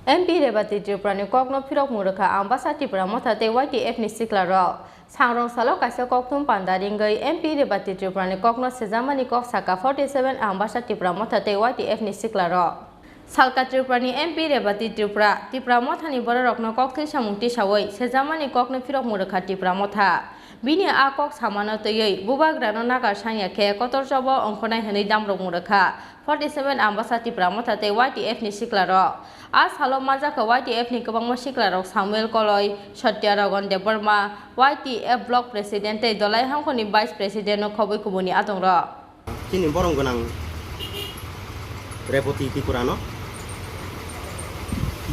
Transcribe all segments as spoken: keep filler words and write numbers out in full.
M P Rebati Tripura ni kokno phirokmung rwkha Ambasa Tipra Motha tei Y T F ni sikla rok. Sangrong salo kaisa kokthum panda ringwi M P Rebati Tripura ni kokno sejamani kok saka forty seven Ambasa Tipra Motha tei Y T F ni sikla rok. Salka Tripura ni M P Rebati Tripura, Tipra Motha ni bororokno kokthwi samung tisawi sejamani kokno phirokmung rwkha Tipra Motha. Bini a kok samano twiwi bubagrano nagar sangya khe kotor chobo ongkhornai hwnwi damrokmung rwkha forty seven Ambasa Tipra Motha tei Y T F ni sikla rok. A salo manjakha Y T F ni kwbangma sikla rok Samuel Koloi, Satya Rogon Debbarma, Y T F Block President tei Dolai Hangkhoni Vice President no khobwi kubuni adongrok. Chini borom gwnang Reboti Tripurano.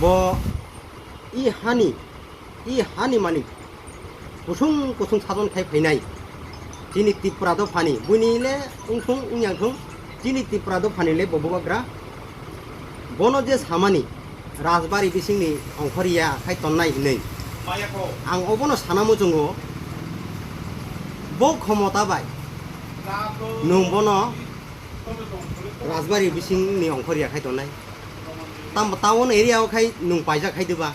Bo i hani, i hani mani kusung kusung sajon khai phainai. Chini Tripura dophani, buini le wngthung, wngya wngthung, chini Tripura dophani le bo bubagra. Bono je samani, Rajbari bisingni ongkhorya khai tonnai hinwi. Ang obono sana muchungo, bo khomota bai nwng bono Rajbari bisingni ongkhorya khai tonnai. Tam town area o khai nwng paijak khai diba?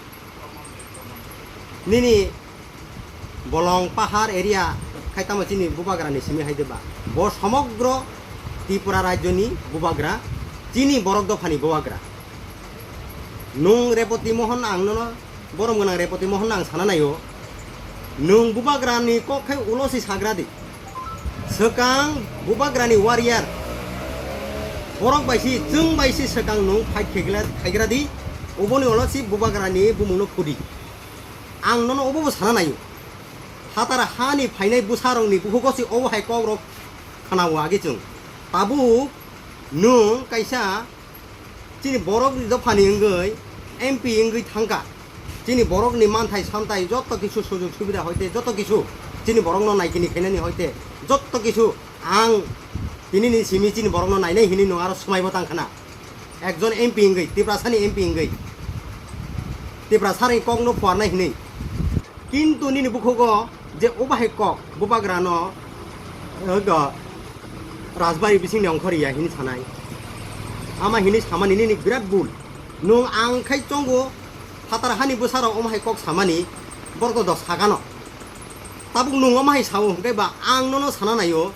Nini bolong pahar area khai tamo chini bubagra ni simi hai diba? Bo somogro Tripura rajyo ni bubagra, chini borok dophani bubagra. Nwng Reboti Mohon, ang nono borom gwnang Reboti Mohon ang sana naio. Nwng bubagra ni kok khai ulo si sagra di. Swkang bubagra ni warrior. Borok bai si, chwng bai si swkang nwng fight khaigla-, khaigra di. Oboni ulo si bubagra ni bumung no khudi. Ang nono obo bo sana naio. Phatar hani phainai bwsarokni bukhugo se obo hai kokrok khnao age chwng. Tabuk nwng kaisa chini borokni dophani wngwi M P wngwi thangkha. Chini borokni manthai samthai joto kisu sujog subida hoite joto kisu chini borokno naikini khainani hoite joto kisu ang tinini simi chini borokno nainai hinwi nwng aro swmaibo tangkhana. Ekjon M P wngwi, Tiprasani M P wngwi, Tiprasani kokno phuarnai hinwi. Kintu nini bukhugo je obo hai kok, bubagrano, eh, go, Rajbari bisingni ongkhorya hinwi sanai. Ama hinwi samani nini birat bul. Nwng ang khai chongo phatar hani bwsarok omo hai kok samani, borok do sagano. Tabuk nwng omo hai sao hwnkhe ba ang nono sana naio.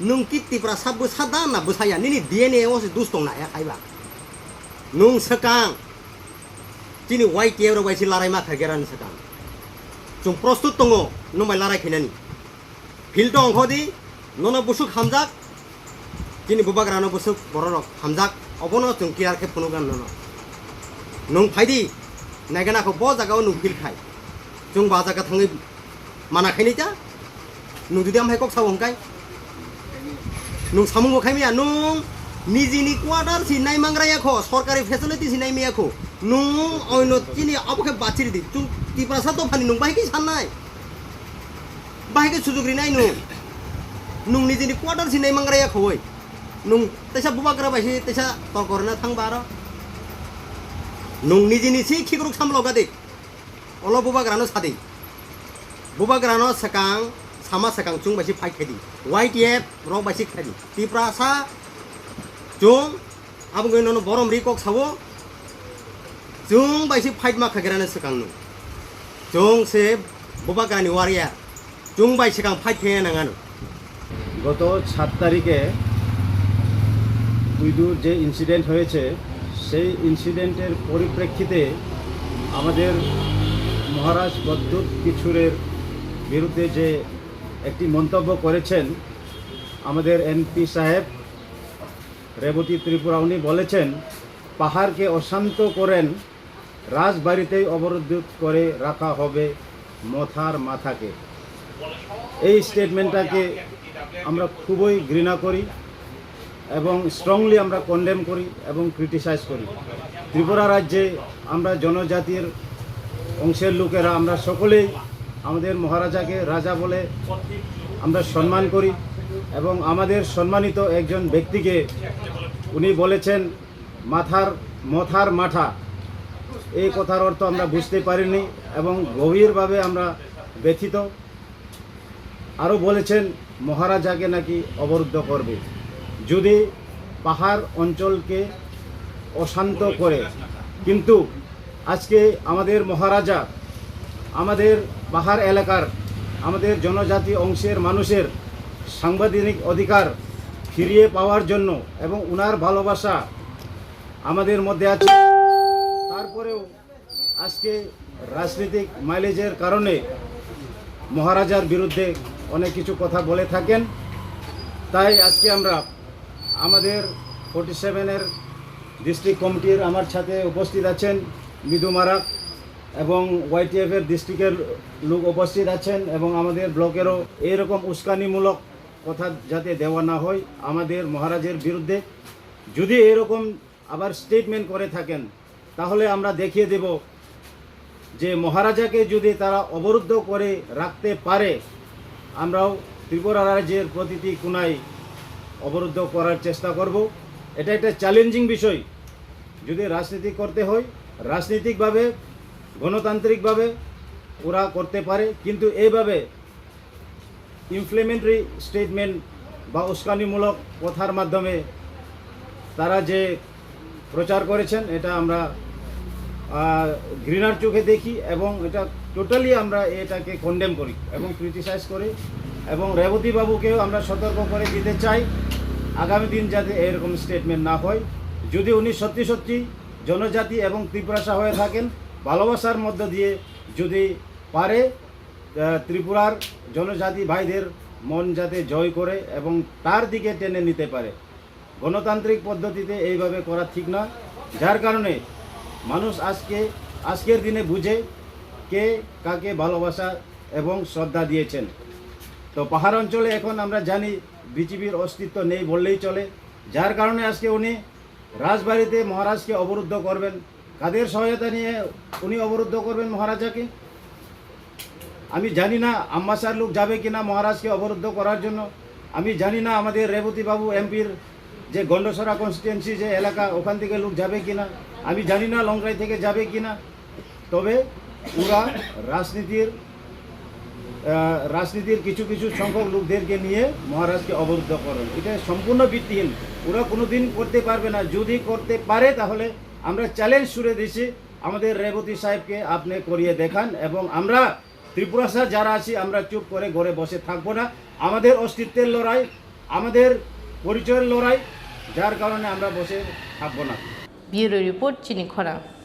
Nwng ki Tiprasa bwsa da na bwsaya? Nini D N A o se dus tong na ya khaiba. Nwng swkang chini Y T F rok bai se larai ma khaigera ni swkang. Chwng prostut tongo nwng bai larai khainani. Field o ongkho di, nono bwswk hamjak, chini bubagrano bwswk bororok hamjak, obono chwng clear khe phunukna nono. Nwng phaidi, naigana kho bo jaga o nwng field khai. Chwng ba jaga thangwi mana khainai ta? Nwng jodi amhai kok sao hwnkhe? Nwng samung bo khaimaya, nwng nijini quarter si naimangra ya kho, sorkari facility si naimaya kho. Nwng oino chini abo khe bachiri di. Chwng Tiprasa dophani nwng bahai khe sannai? Bahai khe sujug rinai nwng? Nwng nijini quarter si naimangra ya khoi. Nwng teisa bubagra bai si teisa torko rwna thangba aro. Nwng nijini si khikruk samlo gadi. Olo bubagrano sadi. Bubagrano swkang, sama swkang chwng bai si fight khaidi. Y T F rok bai si khaidi. Tiprasa chwng aboni nono borom ri kok sao. Chwng bai si fight ma khagrano swkang no. Chwng se bubagrani warrior. Chwng bai swkang fight khe nang ano. গত সাত তারিখে তুইদুর যে ইনসিডেন্ট হয়েছে, সেই ইনসিডেন্টের পরিপ্রেক্ষিতে আমাদের মহারাজ প্রদ্যুৎ কিশোরের বিরুদ্ধে যে একটি মন্তব্য করেছেন আমাদের এমপি সাহেব, রেবতী ত্রিপুরা, উনি বলেছেন, "পাহাড়কে অশান্ত করেন, রাজবাড়িতেই অবরোধ করে রাখা হবে মথার মাথাকে।" এই স্টেটমেন্টটাকে আমরা খুবই ঘৃণা করি এবং স্ট্রংলি আমরা কন্ডেম করি এবং ক্রিটিসাইজ করি। ত্রিপুরা রাজ্যে আমরা জনজাতির অংশের লোকেরা আমরা সকলেই আমাদের মহারাজাকে রাজা বলে আমরা সম্মান করি এবং আমাদের সম্মানিত একজন ব্যক্তিকে উনি বলেছেন, "মাথার, মথার মাথা।" এই কথার অর্থ আমরা বুঝতে পারিনি এবং গভীরভাবে আমরা ব্যথিত। আরও বলেছেন, মহারাজাকে নাকি অবরুদ্ধ করবে যদি পাহাড় অঞ্চলকে অশান্ত করে। কিন্তু আজকে আমাদের মহারাজা আমাদের পাহাড় এলাকার, আমাদের জনজাতি অংশের মানুষের সাংবিধানিক অধিকার ফিরিয়ে পাওয়ার জন্য এবং উনার ভালোবাসা আমাদের মধ্যে আছে। তারপরেও আজকে রাজনৈতিক মাইলেজের কারণে মহারাজার বিরুদ্ধে অনেক কিছু কথা বলে থাকেন। তাই আজকে আমরা আমাদের ফর্টি সেভেনের ডিস্ট্রিক্ট কমিটির আমার সাথে উপস্থিত আছেন মৃদু মারাক এবং ওয়াইটিএফ এর ডিস্ট্রিক্টের লোক উপস্থিত আছেন এবং আমাদের ব্লকেরও এইরকম উস্কানিমূলক কথা যাতে দেওয়া না হয় আমাদের মহারাজের বিরুদ্ধে। যদি এরকম আবার স্টেটমেন্ট করে থাকেন, তাহলে আমরা দেখিয়ে দেব যে মহারাজাকে যদি তারা অবরুদ্ধ করে রাখতে পারে, আমরাও ত্রিপুরা রাজ্যের প্রতিটি কোণায় অবরুদ্ধ করার চেষ্টা করব। এটা একটা চ্যালেঞ্জিং বিষয়। যদি রাজনীতি করতে হয়, রাজনৈতিকভাবে, গণতান্ত্রিকভাবে ওরা করতে পারে, কিন্তু এইভাবে ইনফ্লেমেটরি স্টেটমেন্ট বা উস্কানিমূলক কথার মাধ্যমে তারা যে প্রচার করেছেন, এটা আমরা আহ, ঘৃণার চোখে দেখি এবং এটা টোটালি আমরা এটাকে কন্ডেম করি এবং ক্রিটিসাইজ করি। এবং রেবতী বাবুকেও আমরা সতর্ক করে দিতে চাই, আগামী দিন যাতে এরকম স্টেটমেন্ট না হয়। যদি উনি সত্যি সত্যি জনজাতি এবং তিপ্রাসা হয়ে থাকেন, ভালোবাসার মধ্য দিয়ে যদি পারে, আহ, ত্রিপুরার জনজাতি ভাইদের মন যাতে জয় করে এবং তার দিকে টেনে নিতে পারে। গণতান্ত্রিক পদ্ধতিতে এইভাবে করা ঠিক নয়, যার কারণে মানুষ আজকে, আজকের দিনে বুঝে কে কাকে ভালোবাসা এবং শ্রদ্ধা দিয়েছেন। তো পাহাড় অঞ্চলে এখন আমরা জানি বিজেপির অস্তিত্ব নেই বললেই চলে, যার কারণে আজকে উনি রাজবাড়িতে মহারাজকে অবরুদ্ধ করবেন। কাদের সহায়তা নিয়ে উনি অবরুদ্ধ করবেন মহারাজাকে? আমি জানি না আমবাসার লোক যাবে কিনা মহারাজকে অবরুদ্ধ করার জন্য। আমি জানি না আমাদের রেবতী বাবু এমপির যে গন্ডসরা কনস্টিটুয়েন্সি যে এলাকা, ওখান থেকে লোক যাবে কিনা। আমি জানি না লংকাই থেকে যাবে কিনা। তবে ওরা রাজনীতির, আহ, রাজনীতির কিছু কিছু সংখ্যক লোকদেরকে নিয়ে মহারাজকে অবরুদ্ধ করেন। এটা সম্পূর্ণ ভিত্তিহীন। ওরা কোনোদিন করতে পারবে না। যদি করতে পারে, তাহলে আমরা চ্যালেঞ্জ ছুড়ে দিছি আমাদের রেবতী সাহেবকে, আপনি করিয়ে দেখান। এবং আমরা ত্রিপুরাসা যারা আছি, আমরা চুপ করে ঘরে বসে থাকবো না। আমাদের অস্তিত্বের লড়াই, আমাদের পরিচয়ের লড়াই, যার কারণে আমরা বসে থাকবো না। Bureau report, Chini Khorang.